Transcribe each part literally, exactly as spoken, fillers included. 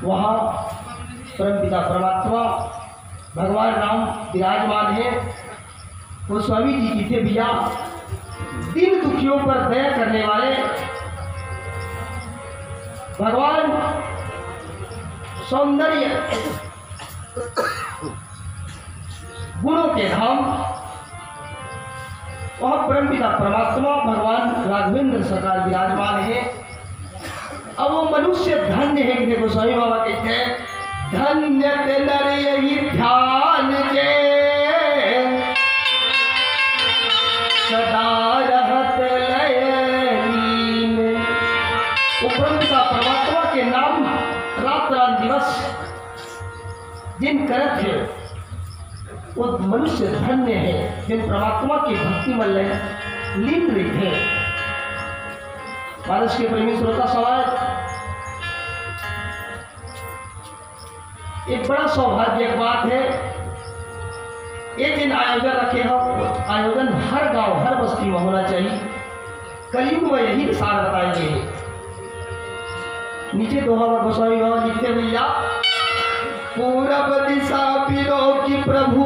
वहाँ परमपिता परमात्मा भगवान राम विराजमान है। गोस्वामी जी कहते, भैया, दीन दुखियों पर दया करने वाले भगवान सौंदर्य गुणों के धाम, वह परमपिता परमात्मा भगवान राघवेंद्र सरकार विराजमान है। अब वो मनुष्य धन्य है कि देखो, गोस्वामी बाबा कहते हैं, धन्य ते नर यही ध्यान जे, सदा रहत लय लीन। वो परमपिता परमात्मा के नाम रात रात दिवस जिन करत हे, वो मनुष्य धन्य हे, जिन परमात्मा की भक्ति में लय-, लीन रहिथे। मानस के प्रेमी श्रोता समाज, एक बड़ा सौभाग्य की बात है। ये दिन आयोजन रखे हो, आयोजन हर गांव, हर बस्ती में होना चाहिए। कलयुग में यही सार बताए गए हैं। नीचे दोहा में गोस्वामी बाबा लिखते, भैया, पूरब दिशा बिलोकि प्रभु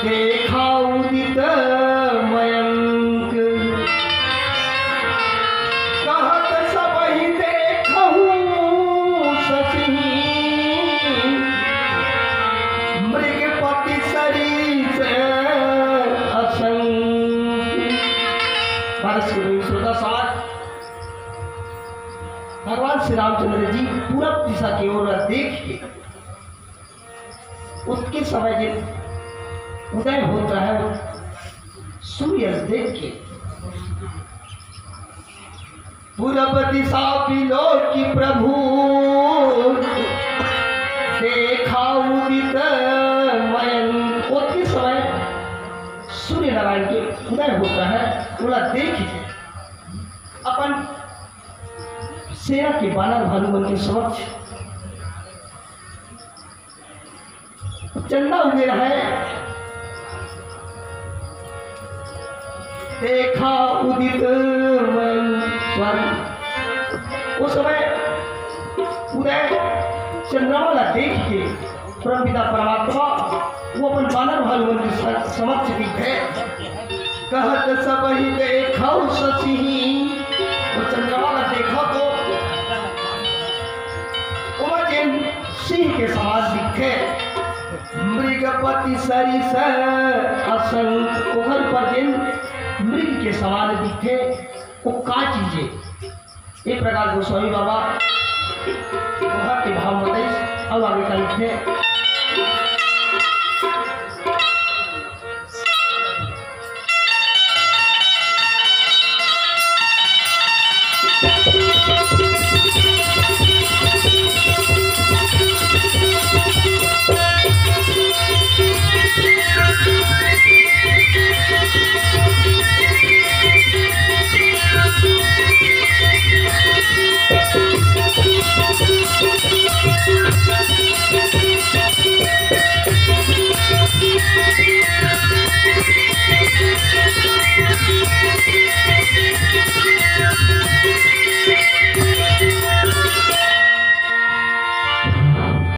देखा उदित मयंक, कहत सबहि देखहु शशि, मृगपति सरिस असंक। हमारे श्री श्रोता समाज, भगवान श्री रामचंद्र जी पूरब दिशा की ओर देख के उसके समय जो उदय होता है, सूर्य देख के, पूरब दिशा बिलोकि प्रभु देखा उदित मयंक। उसके समय सूर्य नारायण के उदय होता है, बोला, देख के अपन सेना के बानर भालू मन के समक्ष चंदा उगे रहे, देखा उदित मन स्वर। उस समय उदय चंद्रमा ला देख के परमपिता परमात्मा वो अपन बानर भालू मन के स-, समक्ष दिखे। कहत सबहि देखहु शशि, वो चंद्रमा ला देखा तो ओमा जेन सिंह के समान दिखे, मृगपति सरिस असंक, ओकर पर जेन मृग के समान दिखे, वो का चीज हे? ये प्रकार गोस्वामी बाबा वहाँ के भाव बताइस। अब आगे का लिखथे।